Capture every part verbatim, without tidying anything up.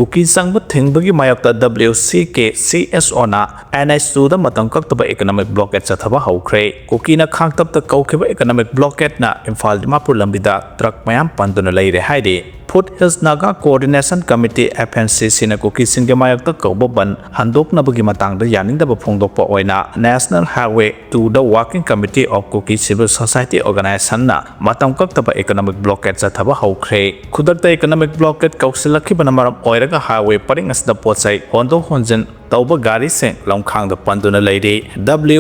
ꯀꯨꯀꯤ ꯆꯪꯕ ꯊꯤꯡꯕꯒꯤ ꯃꯥꯌꯣꯛꯇ W C K C S O ꯅ N H two ꯗ ꯃꯇꯝ ꯀꯛꯇꯕ economic blockade ꯆꯠꯊꯕ ꯍꯧꯈ꯭ꯔꯦ꯫ ꯀꯨꯀꯤꯅ ꯈꯥꯡꯇꯞꯇ ꯀꯧꯈꯤꯕ economic blockade ꯅ ꯏꯝꯐꯥꯜ ꯗꯤꯃꯥꯄꯨꯔ ꯂꯝꯕꯤꯗ ꯇ꯭ꯔꯛ ꯃꯌꯥꯝ ꯄꯟꯗꯨꯅ ꯂꯩꯔꯦ ꯍꯥꯏꯔꯤ꯫ Foothills Naga Coordination Committee, F N C C ꯅ ꯀꯨꯀꯤꯁꯤꯡꯒꯤ ꯃꯥꯌꯣꯛꯇ ꯀꯧꯕ ꯕꯟ ꯍꯟꯗꯣꯛꯅꯕꯒꯤ ꯃꯇꯥꯡꯗ ꯌꯥꯅꯤꯡꯗꯕ ꯐꯣꯡꯗꯣꯛꯄ ꯑꯣꯏꯅ National Highway two the Working Committee of Kuki Civil Society Organization ꯅ ꯃꯇꯝ ꯀꯛꯇꯕ economic blockade ꯆꯠꯊꯕ ꯍꯧꯈ꯭ꯔꯦ꯫ ꯈꯨꯗꯛꯇ economic blockade ꯀꯧꯁꯤꯜꯂꯛꯈꯤꯕꯅ ꯃꯔꯝ ꯑꯣꯏꯔꯒ highway ꯄꯔꯤꯡ ꯑꯁꯤꯗ ꯄꯣꯠ ꯆꯩ ꯍꯣꯟꯗꯣꯛ ꯍꯣꯟꯖꯤꯟ ꯇꯧꯕ ꯒꯥꯔꯤꯁꯤꯡ ꯂꯝꯈꯥꯡꯗ ꯄꯟꯗꯨꯅ ꯂꯩꯔꯤ꯫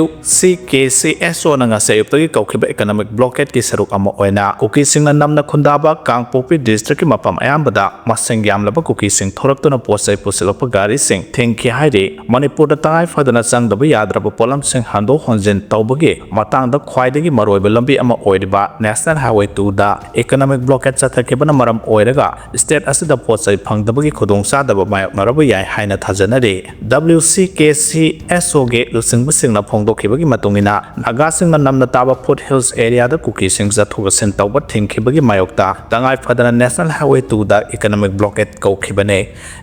W C K C S O ꯅ ꯉꯁꯤ ꯑꯌꯨꯛꯇꯒꯤ ꯀꯧꯈꯤꯕ economic blockade ꯀꯤ ꯁꯔꯨꯛ ꯑꯃ ꯑꯣꯏꯅ ꯀꯨꯀꯤꯁꯤꯡꯅ ꯅꯝꯅ ꯈꯨꯟꯗꯥꯕ ꯀꯥꯡꯄꯣꯛꯄꯤ district ꯀꯤ ꯃꯐꯝ ꯑꯌꯥꯝꯕꯗ ꯃꯁꯤꯡ ꯌꯥꯝꯂꯕ ꯀꯨꯀꯤꯁꯤꯡ ꯊꯣꯔꯛꯇꯨꯅ ꯄꯣꯠ ꯆꯩ ꯄꯨꯁꯤꯜꯂꯛꯄ ꯒꯥꯔꯤꯁꯤꯡ ꯊꯤꯡꯈꯤ ꯍꯥꯏꯔꯤ꯫ ꯃꯅꯤꯄꯨꯔꯗ ꯇꯉꯥꯏ ꯐꯗꯅ ꯆꯪꯗꯕ ꯌꯥꯗ꯭ꯔꯕ ꯄꯣꯠꯂꯝꯁꯤꯡ ꯍꯟꯗꯣꯛ ꯍꯣꯟꯖꯤꯟ ꯇꯧꯕꯒꯤ ꯃꯇꯥꯡꯗ ꯈ꯭ꯋꯥꯏꯗꯒꯤ ꯃꯔꯨꯑꯣꯏꯕ ꯂꯝꯕꯤ ꯑꯃ ꯑꯣꯏꯔꯤꯕ National Highway two ꯗ economic blockade ꯆꯠꯊꯈꯤꯕꯅ ꯃꯔꯝ ꯑꯣꯏꯔꯒ state ꯑꯁꯤꯗ ꯄꯣꯠ ꯆꯩ ꯐꯪꯗꯕꯒꯤ ꯈꯨꯗꯣꯡꯆꯥꯗꯕ ꯃꯥꯌꯣꯛꯅꯔꯕ ꯌꯥꯏ ꯍꯥꯏꯅ ꯊꯥꯖꯅꯔꯤ꯫ W C K C S O ꯒꯤ ꯂꯨꯆꯤꯡꯕꯁꯤꯡꯅ ꯐꯣꯡꯗꯣꯛꯈꯤꯕꯒꯤ ꯃꯇꯨꯡ ꯏꯟꯅ, ꯅꯥꯒꯥꯁꯤꯡꯅ ꯅꯝꯅ ꯇꯥꯕ Foothills area ꯗ ꯀꯨꯀꯤꯁꯤꯡ ꯆꯠꯊꯣꯛ ꯆꯠꯁꯤꯟ ꯇꯧꯕ ꯊꯤꯡꯈꯤꯕꯒꯤ ꯃꯥꯌꯣꯛꯇ ꯇꯉꯥꯏ ꯐꯗꯅ National Highway two ꯗ economic blockade ꯀꯧꯈꯤꯕꯅꯤ꯫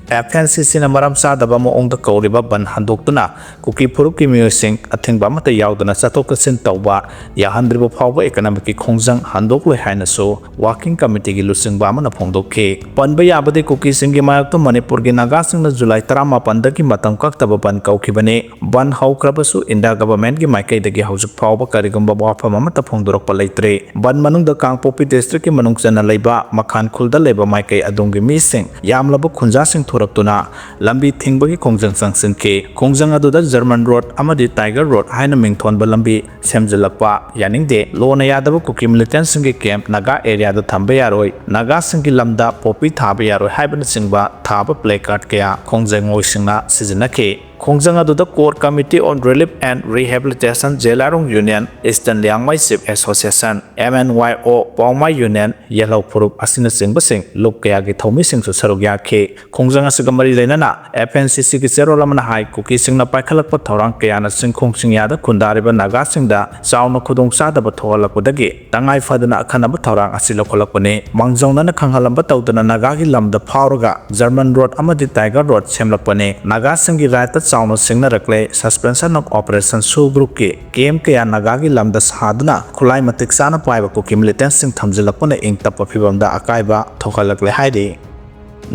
F N C C ꯅ ꯃꯔꯝ ꯆꯥꯗꯕ ꯃꯑꯣꯡꯗ ꯀꯧꯔꯤꯕ ꯕꯟ ꯍꯟꯗꯣꯛꯇꯨꯅ ꯀꯨꯀꯤ ꯐꯨꯔꯨꯞꯀꯤ ꯃꯤꯑꯣꯏꯁꯤꯡ ꯑꯊꯤꯡꯕ ꯑꯃꯠꯇ ꯌꯥꯎꯗꯅ ꯆꯠꯊꯣꯛ ꯆꯠꯁꯤꯟ ꯇꯧꯕ ꯌꯥꯍꯟꯗ꯭ꯔꯤꯕ ꯐꯥꯎꯕ economic ꯀꯤ ꯈꯣꯡꯖꯪ ꯍꯟꯗꯣꯛꯂꯣꯏ ꯍꯥꯏꯅꯁꯨ Working Committee ꯒꯤ ꯂꯨꯆꯤꯡꯕ ꯑꯃꯅ ꯐꯣꯡꯗꯣꯛꯈꯤ꯫ ꯄꯟꯕ ꯌꯥꯕꯗꯤ, ꯀꯨꯀꯤꯁꯤꯡꯒꯤ ꯃꯥꯌꯣꯛꯇ ꯃꯅꯤꯄꯨꯔꯒꯤ ꯅꯥꯒꯥꯁꯤꯡꯅ ꯖꯨꯂꯥꯏ ꯇꯔꯥꯃꯥꯄꯟꯗꯒꯤ ꯃꯇꯝ ꯀꯛꯇꯕ ꯕꯟ ꯀꯧꯈꯤꯕꯅꯤ꯫ ꯕꯟ ꯍꯧꯈ꯭ꯔꯕꯁꯨ India government ꯀꯤ ꯃꯥꯏꯀꯩꯗꯒꯤ ꯍꯧꯖꯤꯛ ꯐꯥꯎꯕ ꯀꯔꯤꯒꯨꯝꯕ ꯋꯥꯐꯝ ꯑꯃꯠꯇ ꯐꯣꯡꯗꯣꯔꯛꯄ ꯂꯩꯇ꯭ꯔꯤ꯫ ꯕꯟ ꯃꯅꯨꯡꯗ ꯀꯥꯡꯄꯣꯛꯄꯤ district ꯀꯤ ꯃꯅꯨꯡ ꯆꯟꯅ ꯂꯩꯕ ꯃꯈꯥꯟ ꯈꯨꯜꯗ ꯂꯩꯕ ꯃꯥꯏꯀꯩ ꯑꯗꯣꯝꯒꯤ ꯃꯤꯁꯤꯡ ꯌꯥꯝꯂꯕ ꯈꯨꯟꯖꯥꯁꯤꯡ ꯊꯣꯔꯛꯇꯨꯅ ꯂꯝꯕꯤ ꯊꯤꯡꯕꯒꯤ ꯈꯣꯡꯖꯪ ꯆꯪꯁꯤꯟꯈꯤ꯫ ꯈꯣꯡꯖꯪ ꯑꯗꯨꯗ German road ꯑꯃꯗꯤ Tiger road ꯍꯥꯏꯅ ꯃꯤꯡꯊꯣꯟꯕ ꯂꯝꯕꯤ ꯁꯦꯝꯖꯤꯜꯂꯛꯄ ꯌꯥꯅꯤꯡꯗꯦ, ꯂꯣꯅ ꯌꯥꯗꯕ ꯀꯨꯀꯤ militant ꯁꯤꯡꯒꯤ camp ꯅꯥꯒꯥ area ꯗ ꯊꯝꯕ ꯌꯥꯔꯣꯏ, ꯅꯥꯒꯥꯁꯤꯡꯒꯤ ꯂꯝꯗ poppy ꯊꯥꯕ ꯌꯥꯔꯣꯏ ꯍꯥꯏꯕꯅꯆꯤꯡꯕ ꯊꯥꯕ placard ꯀꯌꯥ ꯈꯣꯡꯖꯪꯂꯣꯏꯁꯤꯡꯅ ꯁꯤꯖꯤꯟꯅꯈꯤ꯫ ꯈꯣꯡꯖꯪ ꯑꯗꯨꯗ Core Committee on Relief and Rehabilitation, ꯖꯦꯂꯥꯏꯔꯣꯡ Union, Eastern Liangmai Chief Association, M N Y O, ꯄꯥꯎꯃꯥꯏ Union, ꯌꯦꯜꯍꯧ ꯐꯨꯔꯨꯞ ꯑꯁꯤꯅꯆꯤꯡꯕꯁꯤꯡ ꯂꯨꯞ ꯀꯌꯥꯒꯤ ꯊꯧꯃꯤꯁꯤꯡꯁꯨ ꯁꯔꯨꯛ ꯌꯥꯈꯤ꯫ ꯈꯣꯡꯖꯪ ꯑꯁꯤꯒ ꯃꯔꯤ ꯂꯩꯅꯅ F N C C ꯒꯤ ꯆꯦꯔꯣꯜ ꯑꯃꯅ ꯍꯥꯏ, ꯀꯨꯀꯤꯁꯤꯡꯅ ꯄꯥꯏꯈꯠꯂꯛꯄ ꯊꯧꯔꯥꯡ ꯀꯌꯥꯅ ꯆꯤꯡꯈꯣꯡ ꯆꯤꯡꯌꯥꯗ ꯈꯨꯟꯗꯥꯔꯤꯕ ꯅꯥꯒꯥꯁꯤꯡꯗ ꯆꯥꯎꯅ ꯈꯨꯗꯣꯡꯆꯥꯗꯕ ꯊꯣꯛꯍꯜꯂꯛꯄꯗꯒꯤ ꯇꯉꯥꯏ ꯐꯗꯅ ꯑꯈꯟꯅꯕ ꯊꯧꯔꯥꯡ ꯑꯁꯤ ꯂꯧꯈꯠꯂꯛꯄꯅꯤ꯫ ꯃꯥꯡꯖꯧꯅꯅ ꯈꯪꯍꯜꯂꯝꯕ ꯇꯧꯗꯅ ꯅꯥꯒꯥꯒꯤ ꯂꯝꯗ ꯐꯥꯎꯔꯒ German Road ꯑꯃꯗꯤ Tiger Road ꯁꯦꯝꯂꯛꯄꯅꯤ꯫ ꯅꯥꯒꯥꯁꯤꯡꯒꯤ right ꯇ ꯆꯥꯎꯅ ꯁꯤꯡꯅꯔꯛꯂꯦ꯫ Suspension of Operation ꯁꯨ ꯒ꯭ꯔꯨꯞꯀꯤ camp ꯀꯌꯥ ꯅꯥꯒꯥꯒꯤ ꯂꯝꯗ ꯁꯥꯗꯨꯅ ꯈꯨꯠꯂꯥꯏ ꯃꯇꯤꯛ ꯆꯥꯅ ꯄꯥꯏꯕ ꯀꯨꯀꯤ militant ꯁꯤꯡ ꯊꯝꯖꯤꯜꯂꯛꯄꯅ ꯏꯪ ꯇꯞꯄ ꯐꯤꯚꯝꯗ ꯑꯀꯥꯏꯕ ꯊꯣꯛꯍꯜꯂꯛꯂꯦ ꯍꯥꯏꯔꯤ꯫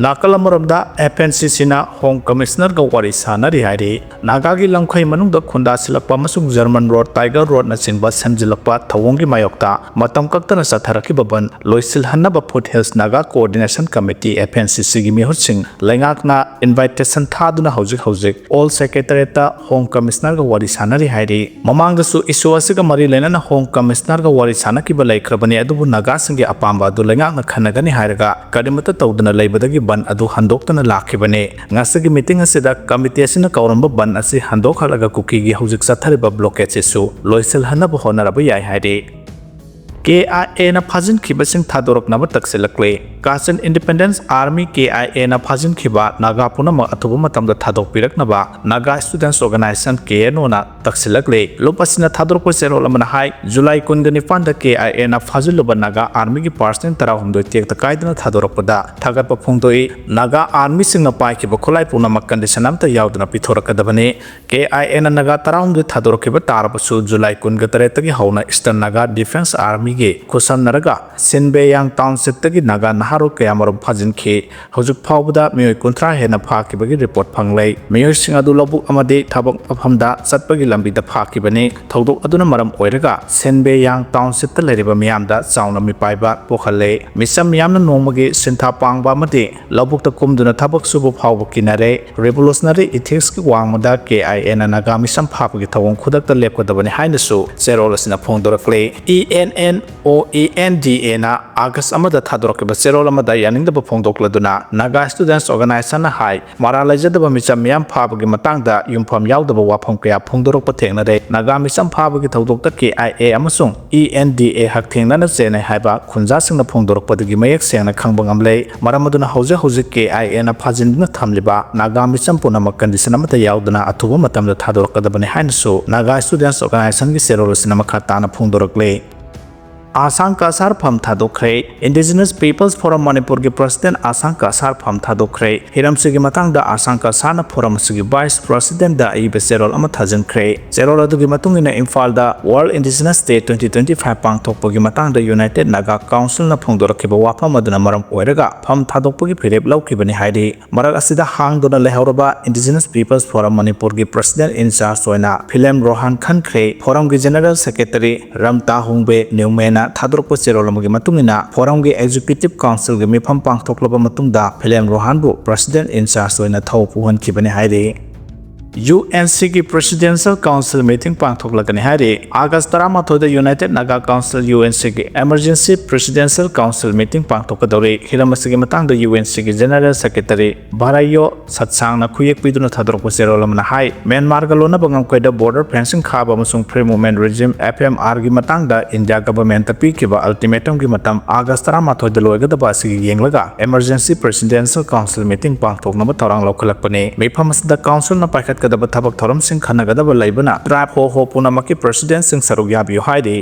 ꯅꯥꯀꯜ ꯑꯃꯔꯣꯝꯗ F N C C ꯅ Home Commissioner ꯒ ꯋꯥꯔꯤ ꯁꯥꯅꯔꯤ ꯍꯥꯏꯔꯤ꯫ ꯅꯥꯒꯥꯒꯤ ꯂꯝꯈꯩ ꯃꯅꯨꯡꯗ ꯈꯨꯟꯗꯥꯁꯤꯜꯂꯛꯄ ꯑꯃꯁꯨꯡ German Road, Tiger Road ꯅꯆꯤꯡꯕ ꯁꯦꯝꯖꯤꯜꯂꯛꯄ ꯊꯧꯑꯣꯡꯒꯤ ꯃꯥꯌꯣꯛꯇ ꯃꯇꯝ ꯀꯛꯇꯅ ꯆꯠꯊꯔꯛꯈꯤꯕ ꯕꯟ ꯂꯣꯏꯁꯤꯜꯍꯟꯅꯕ Foothills Naga Coordination Committee, F N C C ꯒꯤ ꯃꯤꯍꯨꯠꯁꯤꯡ ꯂꯩꯉꯥꯛꯅ invitation ꯊꯥꯗꯨꯅ ꯍꯧꯖꯤꯛ ꯍꯧꯖꯤꯛ All Secretariat ꯇ Home Commissioner ꯒ ꯋꯥꯔꯤ ꯁꯥꯅꯔꯤ ꯍꯥꯏꯔꯤ꯫ ꯃꯃꯥꯡꯗꯁꯨ issue ꯑꯁꯤꯒ ꯃꯔꯤ ꯂꯩꯅꯅ Home Commissioner ꯒ ꯋꯥꯔꯤ ꯁꯥꯅꯈꯤꯕ ꯂꯩꯈ꯭ꯔꯕꯅꯤ, ꯑꯗꯨꯕꯨ ꯅꯥꯒꯥꯁꯤꯡꯒꯤ ꯑꯄꯥꯝꯕ ꯑꯗꯨ ꯂꯩꯉꯥꯛꯅ ꯈꯟꯅꯒꯅꯤ ꯍꯥꯏꯔꯒ ꯀꯔꯤꯃꯠꯇ ꯇꯧꯗꯅ ꯂꯩꯕꯗꯒꯤ ꯕꯟ ꯑꯗꯨ ꯍꯟꯗꯣꯛꯇꯅ ꯂꯥꯛꯈꯤꯕꯅꯤ꯫ ꯉꯁꯤꯒꯤ meeting ꯑꯁꯤꯗ committee ꯑꯁꯤꯅ ꯀꯧꯔꯝꯕ ꯕꯟ ꯑꯁꯤ ꯍꯟꯗꯣꯛꯍꯜꯂꯒ ꯀꯨꯀꯤꯒꯤ ꯍꯧꯖꯤꯛ ꯆꯠꯊꯔꯤꯕ blockade ꯁꯤꯁꯨ ꯂꯣꯏꯁꯤꯜꯍꯟꯅꯕ ꯍꯣꯠꯅꯔꯕ ꯌꯥꯏ ꯍꯥꯏꯔꯤ꯫ K I A ꯅ ꯐꯥꯖꯤꯟꯈꯤꯕꯁꯤꯡ ꯊꯥꯗꯣꯔꯛꯅꯕ ꯇꯛꯁꯤꯜꯂꯛꯂꯦ꯫ Kachin Independence Army, K I A ꯅ ꯐꯥꯖꯤꯟꯈꯤꯕ ꯅꯥꯒꯥ ꯄꯨꯝꯅꯃꯛ ꯑꯊꯨꯕ ꯃꯇꯝꯗ ꯊꯥꯗꯣꯛꯄꯤꯔꯛꯅꯕ Naga Students Organization, K N O ꯅ ꯇꯛꯁꯤꯜꯂꯛꯂꯦ꯫ ꯂꯨꯞ ꯑꯁꯤꯅ ꯊꯥꯗꯣꯔꯛꯄ ꯆꯦꯔꯣꯜ ꯑꯃꯅ ꯍꯥꯏ, ꯖꯨꯂꯥꯏ ꯀꯨꯟꯒ ꯅꯤꯄꯥꯟꯗ K I A ꯅ ꯐꯥꯖꯤꯜꯂꯨꯕ ꯅꯥꯒꯥ ꯑꯥꯔꯃꯤꯒꯤ personnel ꯇꯔꯥꯍꯨꯝꯗꯣꯏ ꯇꯦꯛꯇ ꯀꯥꯏꯗꯅ ꯊꯥꯗꯣꯔꯛꯄꯗ ꯊꯥꯒꯠꯄ ꯐꯣꯡꯗꯣꯛꯏ꯫ ꯅꯥꯒꯥ ꯑꯥꯔꯃꯤꯁꯤꯡꯅ ꯄꯥꯏꯈꯤꯕ ꯈꯨꯠꯂꯥꯏ ꯄꯨꯝꯅꯃꯛ condition ꯑꯃꯠꯇ ꯌꯥꯎꯗꯅ ꯄꯤꯊꯣꯔꯛꯀꯗꯕꯅꯤ꯫ K I A ꯅ ꯅꯥꯒꯥ ꯇꯔꯥꯍꯨꯝꯗꯣꯏ ꯊꯥꯗꯣꯔꯛꯈꯤꯕ ꯇꯥꯔꯕꯁꯨ, ꯖꯨꯂꯥꯏ ꯀꯨꯟꯒ ꯇꯔꯦꯠꯇꯒꯤ ꯍꯧꯅ Eastern Naga Defence Army ꯒꯤ ꯈꯨꯠꯁꯝꯅꯔꯒ Sinbei Yang Township ꯇꯒꯤ ꯅꯥꯒꯥ ꯅꯍꯥꯔꯣꯜ ꯀꯌꯥꯃꯔꯨꯝ ꯐꯥꯖꯤꯟꯈꯤ꯫ ꯍꯧꯖꯤꯛ ꯐꯥꯎꯕꯗ ꯃꯤꯑꯣꯏ ꯀꯨꯟꯊ꯭ꯔꯥ ꯍꯦꯟꯅ ꯐꯥꯈꯤꯕꯒꯤ report ꯐꯪꯂꯦ꯫ ꯃꯤꯑꯣꯏꯁꯤꯡ ꯑꯗꯨ ꯂꯧꯕꯨꯛ ꯑꯃꯗꯤ ꯊꯕꯛ ꯃꯐꯝꯗ ꯆꯠꯄꯒꯤ ꯂꯝꯕꯤꯗ ꯐꯥꯈꯤꯕꯅꯤ꯫ ꯊꯧꯗꯣꯛ ꯑꯗꯨꯅ ꯃꯔꯝ ꯑꯣꯏꯔꯒ Sinbei Yang Township ꯇ ꯂꯩꯔꯤꯕ ꯃꯤꯌꯥꯝꯗ ꯆꯥꯎꯅ ꯃꯤꯄꯥꯏꯕ ꯄꯣꯛꯍꯜꯂꯦ꯫ ꯃꯤꯆꯝ ꯃꯤꯌꯥꯝꯅ ꯅꯣꯡꯃꯒꯤ ꯁꯤꯟꯊꯥ ꯄꯥꯡꯕ ꯑꯃꯗꯤ ꯂꯧꯕꯨꯛꯇ ꯀꯨꯝꯗꯨꯅ ꯊꯕꯛ ꯁꯨꯕ ꯐꯥꯎꯕ ꯀꯤꯅꯔꯦ꯫ Revolutionary ethics ꯀꯤ ꯋꯥꯡꯃꯗ K I A ꯅ ꯅꯥꯒꯥ ꯃꯤꯆꯝ ꯐꯥꯕꯒꯤ ꯊꯧꯑꯣꯡ ꯈꯨꯗꯛꯇ ꯂꯦꯞꯀꯗꯕꯅꯤ ꯍꯥꯏꯅꯁꯨ ꯆꯦꯔꯣꯜ ꯑꯁꯤꯅ ꯐꯣꯡꯗꯣꯔꯛꯂꯦ꯫ E N N OENDAꯅ August ꯑꯃꯗ ꯊꯥꯗꯣꯔꯛꯈꯤꯕ ꯆꯦꯔꯣꯜ ꯑꯃꯗ ꯌꯥꯅꯤꯡꯗꯕ ꯐꯣꯡꯗꯣꯛꯂꯗꯨꯅ Naga Students Organizationꯅ ꯍꯥꯏ, ꯃꯔꯥꯜ ꯂꯩꯖꯗꯕ ꯃꯤꯆꯝ ꯃꯤꯌꯥꯝ ꯐꯥꯕꯒꯤ ꯃꯇꯥꯡꯗ ꯌꯨꯝꯐꯝ ꯌꯥꯎꯗꯕ ꯋꯥꯐꯝ ꯀꯌꯥ ꯐꯣꯡꯗꯣꯔꯛꯄ ꯊꯦꯡꯅꯔꯦ꯫ ꯅꯥꯒꯥ ꯃꯤꯆꯝ ꯐꯥꯕꯒꯤ ꯊꯧꯗꯣꯛꯇ KIA ꯑꯃꯁꯨꯡ ENDA ꯍꯛꯊꯦꯡꯅꯅ ꯆꯦꯟꯅꯩ ꯍꯥꯏꯕ ꯈꯨꯟꯖꯥꯁꯤꯡꯅ ꯐꯣꯡꯗꯣꯔꯛꯄꯗꯒꯤ ꯃꯌꯦꯛ ꯁꯦꯡꯅ ꯈꯪꯕ ꯉꯝꯂꯦ꯫ ꯃꯔꯝ ꯑꯗꯨꯅ ꯍꯧꯖꯤꯛ ꯍꯧꯖꯤꯛ KIAꯅ ꯐꯥꯖꯤꯟꯗꯨꯅ ꯊꯝꯂꯤꯕ ꯅꯥꯒꯥ ꯃꯤꯆꯝ ꯄꯨꯝꯅꯃꯛ condition ꯑꯃꯠꯇ ꯌꯥꯎꯗꯅ ꯑꯊꯨꯕ ꯃꯇꯝꯗ ꯊꯥꯗꯣꯔꯛꯀꯗꯕꯅꯤ ꯍꯥꯏꯅꯁꯨ Naga Students Organizationꯒꯤ ꯆꯦꯔꯣꯜ ꯑꯁꯤꯅ ꯃꯈꯥ ꯇꯥꯅ ꯐꯣꯡꯗꯣꯔꯛꯂꯤ꯫ ꯑꯁꯥꯡ ꯀꯁꯥꯔ ꯐꯝ ꯊꯥꯗꯣꯛꯈ꯭ꯔꯦ꯫ Indigenous Peoples Forum ꯃꯅꯤꯄꯨꯔꯒꯤ President ꯑꯁꯥꯡ ꯀꯁꯥꯔ ꯐꯝ ꯊꯥꯗꯣꯛꯈ꯭ꯔꯦ꯫ ꯍꯤꯔꯝꯁꯤꯒꯤ ꯃꯇꯥꯡꯗ ꯑꯁꯥꯡ ꯀꯁꯥꯔꯅ forum ꯑꯁꯤꯒꯤ Vice Presidentꯗ ꯑꯏꯕ ꯆꯦꯔꯣꯜ ꯑꯃ ꯊꯥꯖꯤꯟꯈ꯭ꯔꯦ꯫ ꯆꯦꯔꯣꯜ ꯑꯗꯨꯒꯤ ꯃꯇꯨꯡ ꯏꯟꯅ ꯏꯝꯐꯥꯜꯗ World Indigenous Day twenty twenty-five ꯄꯥꯡꯊꯣꯛꯄꯒꯤ ꯃꯇꯥꯡꯗ United Naga Councilꯅ ꯐꯣꯡꯗꯣꯔꯛꯈꯤꯕ ꯋꯥꯐꯝ ꯑꯗꯨꯅ ꯃꯔꯝ ꯑꯣꯏꯔꯒ ꯐꯝ ꯊꯥꯗꯣꯛꯄꯒꯤ ꯐꯤꯔꯦꯞ ꯂꯧꯈꯤꯕꯅꯤ ꯍꯥꯏꯔꯤ꯫ ꯃꯔꯛ ꯑꯁꯤꯗ ꯍꯥꯡꯗꯨꯅ ꯂꯩꯍꯧꯔꯕ Indigenous Peoples Forum ꯃꯅꯤꯄꯨꯔꯒꯤ President in charge ꯑꯣꯏꯅ ꯐꯤꯂꯦꯝ ꯔꯣꯍꯥꯟ ꯈꯟꯈ꯭ꯔꯦ꯫ Forumꯒꯤ General Secretary ꯔꯝꯇꯥ ꯍꯣꯡꯕꯦ ꯅ꯭ꯌꯨꯃꯦꯅ ꯊꯥꯗꯣꯔꯛꯄ ꯆꯦꯔꯣꯜ ꯑꯃꯒꯤ ꯃꯇꯨꯡ ꯏꯟꯅ, Forumꯒꯤ Executive Councilꯒꯤ ꯃꯤꯐꯝ ꯄꯥꯡꯊꯣꯛꯂꯕ ꯃꯇꯨꯡꯗ ꯐꯤꯂꯦꯝ ꯔꯣꯍꯥꯟꯕꯨ President in charge ꯑꯣꯏꯅ ꯊꯧ ꯄꯨꯍꯟꯈꯤꯕꯅꯤ ꯍꯥꯏꯔꯤ꯫ UNCꯒꯤ Presidential Council meeting ꯄꯥꯡꯊꯣꯛꯂꯒꯅꯤ ꯍꯥꯏꯔꯤ꯫ August ꯇꯔꯥꯃꯥꯊꯣꯏꯗ United Naga Council UNCꯒꯤ Emergency Presidential Council meeting ꯄꯥꯡꯊꯣꯛꯀꯗꯧꯔꯤ꯫ ꯍꯤꯔꯝ ꯑꯁꯤꯒꯤ ꯃꯇꯥꯡꯗ UNCꯒꯤ General Secretary ꯚꯥꯔꯥꯏꯌꯣ ꯁꯠꯁꯥꯡꯅ ꯈꯨꯌꯦꯛ ꯄꯤꯗꯨꯅ ꯊꯥꯗꯣꯔꯛꯄ ꯆꯦꯔꯣꯜ ꯑꯃꯅ ꯍꯥꯏ, ꯃ꯭ꯌꯥꯟꯃꯥꯔꯒ ꯂꯣꯟꯅꯕ ꯉꯝꯈꯩꯗ border fencing ꯈꯥꯕ ꯑꯃꯁꯨꯡ Free Movement Regime, FMRꯒꯤ ꯃꯇꯥꯡꯗ India governmentꯇ ꯄꯤꯈꯤꯕ ultimatumꯒꯤ ꯃꯇꯝ August ꯇꯔꯥꯃꯥꯊꯣꯏꯗ ꯂꯣꯏꯒꯗꯕ ꯑꯁꯤꯒꯤ ꯌꯦꯡꯂꯒ Emergency Presidential Council meeting ꯄꯥꯡꯊꯣꯛꯅꯕ ꯊꯧꯔꯥꯡ ꯂꯧꯈꯠꯂꯛꯄꯅꯤ꯫ ꯃꯤꯐꯝ ꯑꯁꯤꯗ Councilꯅ ꯄꯥꯏꯈꯠꯀꯗꯕ ꯊꯕꯛ ꯊꯧꯔꯝꯁꯤꯡ ꯈꯟꯅꯒꯗꯕ ꯂꯩꯕꯅ tribe ꯍꯣ ꯍꯣ ꯄꯨꯝꯅꯃꯛꯀꯤ Presidentꯁꯤꯡ ꯁꯔꯨꯛ ꯌꯥꯕꯤꯌꯨ ꯍꯥꯏꯔꯤ꯫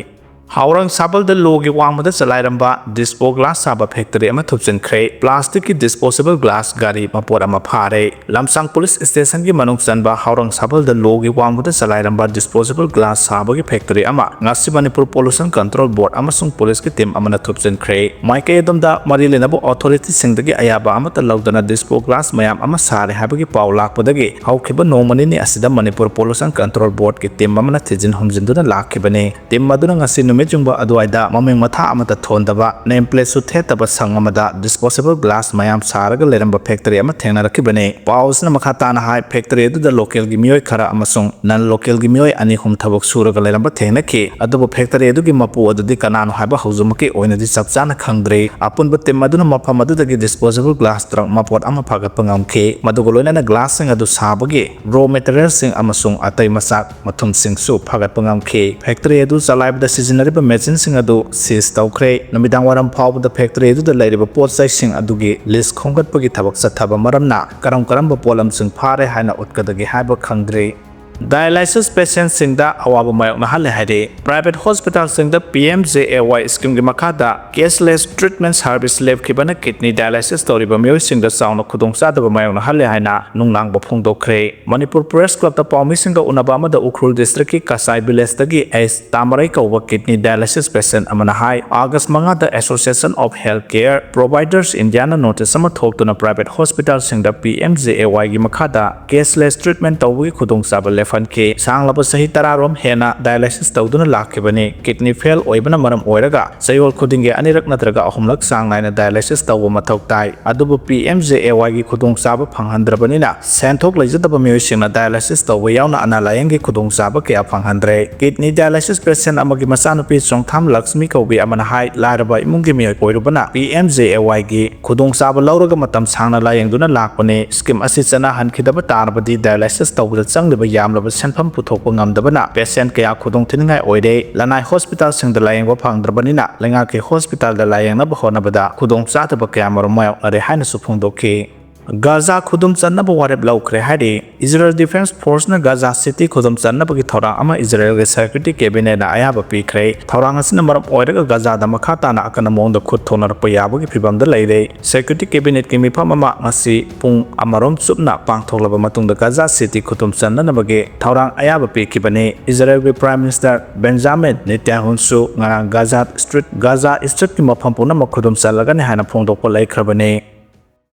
ꯍꯥꯎꯔꯪ ꯁꯥꯕꯜꯗ ꯂꯣꯒꯤ ꯋꯥꯡꯃꯗ ꯆꯂꯥꯏꯔꯝꯕ Dispo glass ꯁꯥꯕ factory ꯑꯃ ꯊꯨꯞꯆꯤꯟꯈ꯭ꯔꯦ꯫ Plasticꯀꯤ disposable glass ꯒꯥꯔꯤ ꯃꯄꯣꯠ ꯑꯃ ꯐꯥꯔꯦ꯫ ꯂꯝꯁꯥꯡ police stationꯒꯤ ꯃꯅꯨꯡ ꯆꯟꯕ ꯍꯥꯎꯔꯪ ꯁꯥꯕꯜꯗ ꯂꯣꯒꯤ ꯋꯥꯡꯃꯗ ꯆꯂꯥꯏꯔꯝꯕ disposable glass ꯁꯥꯕꯒꯤ factory ꯑꯃ ꯉꯁꯤ Manipur Pollution Control Board ꯑꯃꯁꯨꯡ policeꯀꯤ team ꯑꯃꯅ ꯊꯨꯞꯆꯤꯟꯈ꯭ꯔꯦ꯫ ꯃꯥꯏꯀꯩ ꯑꯗꯨꯝꯗ ꯃꯔꯤ ꯂꯩꯅꯕ authorityꯁꯤꯡꯗꯒꯤ ꯑꯌꯥꯕ ꯑꯃꯠꯇ ꯂꯧꯗꯅ dispo glass ꯃꯌꯥꯝ ꯑꯃ ꯁꯥꯔꯦ ꯍꯥꯏꯕꯒꯤ ꯄꯥꯎ ꯂꯥꯛꯄꯗꯒꯤ ꯍꯧꯈꯤꯕ ꯅꯣꯡꯃ ꯅꯤꯅꯤ ꯑꯁꯤꯗ Manipur Pollution Control Boardꯀꯤ team ꯑꯃꯅ ꯊꯤꯖꯤꯟ ꯍꯨꯝꯖꯤꯟꯗꯨꯅ ꯂꯥꯛꯈꯤꯕꯅꯤ꯫ Team ꯑꯗꯨꯅ ꯉꯁꯤ ꯅꯨꯃꯤꯠ ꯌꯨꯡꯕ ꯑꯗꯨꯋꯥꯏꯗ ꯃꯃꯤꯡ ꯃꯊꯥ ꯑꯃꯠꯇ ꯊꯣꯟꯗꯕ, name plate ꯁꯨ ꯊꯦꯠꯇꯕ ꯁꯪ ꯑꯃꯗ disposable glass ꯃꯌꯥꯝ ꯁꯥꯔꯒ ꯂꯩꯔꯝꯕ factory ꯑꯃ ꯊꯦꯡꯅꯔꯛꯈꯤꯕꯅꯤ꯫ ꯄꯥꯎ ꯑꯁꯤꯅ ꯃꯈꯥ ꯇꯥꯅ ꯍꯥꯏ, factory ꯑꯗꯨꯗ local ꯒꯤ ꯃꯤꯑꯣꯏ ꯈꯔ ꯑꯃꯁꯨꯡ non local ꯒꯤ ꯃꯤꯑꯣꯏ ꯑꯅꯤ ꯑꯍꯨꯝ ꯊꯕꯛ ꯁꯨꯔꯒ ꯂꯩꯔꯝꯕ ꯊꯦꯡꯅꯈꯤ꯫ ꯑꯗꯨꯕꯨ factory ꯑꯗꯨꯒꯤ ꯃꯄꯨ ꯑꯗꯨꯗꯤ ꯀꯅꯥꯅꯣ ꯍꯥꯏꯕ ꯍꯧꯖꯤꯛꯃꯛꯀꯤ ꯑꯣꯏꯅꯗꯤ ꯆꯞ ꯆꯥꯅ ꯈꯪꯗ꯭ꯔꯤ꯫ ꯑꯄꯨꯟꯕ team ꯑꯗꯨꯅ ꯃꯐꯝ ꯑꯗꯨꯗꯒꯤ disposable glass truck ꯃꯄꯣꯠ ꯑꯃ ꯐꯥꯒꯠꯄ ꯉꯝꯈꯤ꯫ ꯃꯗꯨꯒ ꯂꯣꯏꯅꯅ glass ꯁꯤꯡ ꯑꯗꯨ ꯁꯥꯕꯒꯤ raw material ꯁꯤꯡ ꯑꯃꯁꯨꯡ ꯑꯇꯩ ꯃꯆꯥꯛ ꯃꯊꯨꯝꯁꯤꯡꯁꯨ ꯐꯥꯒꯠꯄ ꯉꯝꯈꯤ꯫ Factory ꯑꯗꯨ ꯆꯂꯥꯏꯕꯗ ꯁꯤꯖꯤꯟꯅꯔꯤꯕ machine ꯁꯤꯡ ꯑꯗꯨ seize ꯇꯧꯈ꯭ꯔꯦ꯫ ꯅꯨꯃꯤꯗꯥꯡ ꯋꯥꯏꯔꯝ ꯐꯥꯎꯕꯗ factory ꯑꯗꯨꯗ ꯂꯩꯔꯤꯕ ꯄꯣꯠ ꯆꯩꯁꯤꯡ ꯑꯗꯨꯒꯤ list ꯈꯣꯝꯒꯠꯄꯒꯤ ꯊꯕꯛ ꯆꯠꯊꯕ ꯃꯔꯝꯅ ꯀꯔꯝ ꯀꯔꯝꯕ ꯄꯣꯠꯂꯝꯁꯤꯡ ꯐꯥꯔꯦ ꯍꯥꯏꯅ ꯎꯠꯀꯗꯒꯦ ꯍꯥꯏꯕ ꯈꯪꯗ꯭ꯔꯤ꯫ Dialysis patient ꯁꯤꯡꯗ ꯑꯋꯥꯕ ꯃꯥꯌꯣꯛꯅꯍꯜꯂꯦ ꯍꯥꯏꯔꯤ꯫ Private hospital ꯁꯤꯡꯗ P M J A Y scheme ꯒꯤ ꯃꯈꯥꯗ cashless treatment service ꯂꯦꯞꯈꯤꯕꯅ kidney dialysis ꯇꯧꯔꯤꯕ ꯃꯤꯑꯣꯏꯁꯤꯡꯗ ꯆꯥꯎꯅ ꯈꯨꯗꯣꯡꯆꯥꯗꯕ ꯃꯥꯌꯣꯛꯅꯍꯜꯂꯦ ꯍꯥꯏꯅ ꯅꯨꯡꯅꯥꯡꯕ ꯐꯣꯡꯗꯣꯛꯈ꯭ꯔꯦ꯫ ꯃꯅꯤꯄꯨꯔ Press Club ꯇ ꯄꯥꯎꯃꯤꯁꯤꯡꯒ ꯎꯅꯕ ꯑꯃꯗ ꯎꯈ꯭ꯔꯨꯜ district ꯀꯤ ꯀꯁꯥꯏ village ꯇꯒꯤ ꯑꯦꯁ ꯇꯥꯃꯔꯩ ꯀꯧꯕ kidney dialysis patient ꯑꯃꯅ ꯍꯥꯏ, August ꯃꯉꯥꯗ Association of Healthcare Providers India ꯅ notice ꯑꯃ ꯊꯣꯛꯇꯨꯅ private hospital ꯁꯤꯡꯗ P M J A Y ꯒꯤ ꯃꯈꯥꯗ cashless treatment ꯇꯧꯕꯒꯤ ꯈꯨꯗꯣꯡꯆꯥꯕ ꯂꯦꯞꯍꯟꯈꯤ꯫ ꯁꯥꯡꯂꯕ ꯆꯍꯤ ꯇꯔꯥ ꯔꯣꯝ ꯍꯦꯟꯅ dialysis ꯇꯧꯗꯨꯅ ꯂꯥꯛꯈꯤꯕꯅꯤ꯫ Kidney fail ꯑꯣꯏꯕꯅ ꯃꯔꯝ ꯑꯣꯏꯔꯒ ꯆꯌꯣꯜ ꯈꯨꯗꯤꯡꯒꯤ ꯑꯅꯤꯔꯛ ꯅꯠꯇ꯭ꯔꯒ ꯑꯍꯨꯝꯂꯛ ꯆꯥꯡ ꯅꯥꯏꯅ dialysis ꯇꯧꯕ ꯃꯊꯧ ꯇꯥꯏ꯫ ꯑꯗꯨꯕꯨ P M J A Y ꯒꯤ ꯈꯨꯗꯣꯡꯆꯥꯕ ꯐꯪꯍꯟꯗ꯭ꯔꯕꯅꯤꯅ ꯁꯦꯟꯊꯣꯛ ꯂꯩꯖꯗꯕ ꯃꯤꯑꯣꯏꯁꯤꯡꯅ dialysis ꯇꯧꯕ ꯌꯥꯎꯅ ꯑꯅꯥ ꯂꯥꯌꯦꯡꯒꯤ ꯈꯨꯗꯣꯡꯆꯥꯕ ꯀꯌꯥ ꯐꯪꯍꯟꯗ꯭ꯔꯦ꯫ Kidney dialysis patient ꯑꯃꯒꯤ ꯃꯆꯥꯅꯨꯄꯤ ꯆꯣꯡꯊꯥꯝ ꯂꯛꯁꯃꯤ ꯀꯧꯕꯤ ꯑꯃꯅ ꯍꯥꯏ, ꯂꯥꯏꯔꯕ ꯏꯃꯨꯡꯒꯤ ꯃꯤꯑꯣꯏ ꯑꯣꯏꯔꯨꯕꯅ P M J A Y ꯒꯤ ꯈꯨꯗꯣꯡꯆꯥꯕ ꯂꯧꯔꯒ ꯃꯇꯝ ꯁꯥꯡꯅ ꯂꯥꯌꯦꯡꯗꯨꯅ ꯂꯥꯛꯄꯅꯤ꯫ Scheme ꯑꯁꯤ ꯆꯠꯅꯍꯟꯈꯤꯗꯕ ꯇꯥꯔꯕꯗꯤ dialysis ꯇꯧꯕꯗ ꯆꯪꯂꯤꯕ ꯌꯥꯝꯂꯕ ꯁꯦꯟꯐꯝ ꯄꯨꯊꯣꯛꯄ ꯉꯝꯗꯕꯅ patient ꯀꯌꯥ ꯈꯨꯗꯣꯡ ꯊꯤꯅꯤꯡꯉꯥꯏ ꯑꯣꯏꯔꯦ꯫ ꯂꯅꯥꯏ hospital ꯁꯤꯡꯗ ꯂꯥꯌꯦꯡꯕ ꯐꯪꯗ꯭ꯔꯕꯅꯤꯅ ꯂꯩꯉꯥꯛꯀꯤ hospital ꯗ ꯂꯥꯌꯦꯡꯅꯕ ꯍꯣꯠꯅꯕꯗ ꯈꯨꯗꯣꯡꯆꯥꯗꯕ ꯀꯌꯥ ꯃꯔꯨꯝ ꯃꯥꯌꯣꯛꯅꯔꯦ ꯍꯥꯏꯅꯁꯨ ꯐꯣꯡꯗꯣꯛꯈꯤ꯫ ꯒꯥꯖꯥ ꯈꯨꯗꯨꯝ ꯆꯟꯅꯕ ꯋꯥꯔꯦꯞ ꯂꯧꯈ꯭ꯔꯦ ꯍꯥꯏꯔꯤ꯫ Israel Defense Force ꯅ ꯒꯥꯖꯥ City ꯈꯨꯗꯨꯝ ꯆꯟꯅꯕꯒꯤ ꯊꯧꯔꯥꯡ ꯑꯃ Israel ꯒꯤ Security Cabinet ꯅ ꯑꯌꯥꯕ ꯄꯤꯈ꯭ꯔꯦ꯫ ꯊꯧꯔꯥꯡ ꯑꯁꯤꯅ ꯃꯔꯝ ꯑꯣꯏꯔꯒ ꯒꯥꯖꯥꯗ ꯃꯈꯥ ꯇꯥꯅ ꯑꯀꯟꯕ ꯃꯑꯣꯡꯗ ꯈꯨꯠ ꯊꯣꯛꯅꯔꯛꯄ ꯌꯥꯕꯒꯤ ꯐꯤꯚꯝꯗ ꯂꯩꯔꯦ꯫ Security Cabinet ꯀꯤ ꯃꯤꯐꯝ ꯑꯃ ꯉꯁꯤ ꯄꯨꯡ ꯑꯃꯔꯣꯝ ꯆꯨꯞꯅ ꯄꯥꯡꯊꯣꯛꯂꯕ ꯃꯇꯨꯡꯗ ꯒꯥꯖꯥ City ꯈꯨꯗꯨꯝ ꯆꯟꯅꯅꯕꯒꯤ ꯊꯧꯔꯥꯡ ꯑꯌꯥꯕ ꯄꯤꯈꯤꯕꯅꯤ꯫ Israel ꯒꯤ Prime Minister Benjamin Netanyahu ꯁꯨ ꯉꯔꯥꯡ ꯒꯥꯖꯥ Strip, ꯒꯥꯖꯥ Strip ꯀꯤ ꯃꯐꯝ ꯄꯨꯝꯅꯃꯛ ꯈꯨꯗꯨꯝ ꯆꯜꯂꯒꯅꯤ ꯍꯥꯏꯅ ꯐꯣꯡꯗꯣꯛꯄ ꯂꯩꯈ꯭ꯔꯕꯅꯤ꯫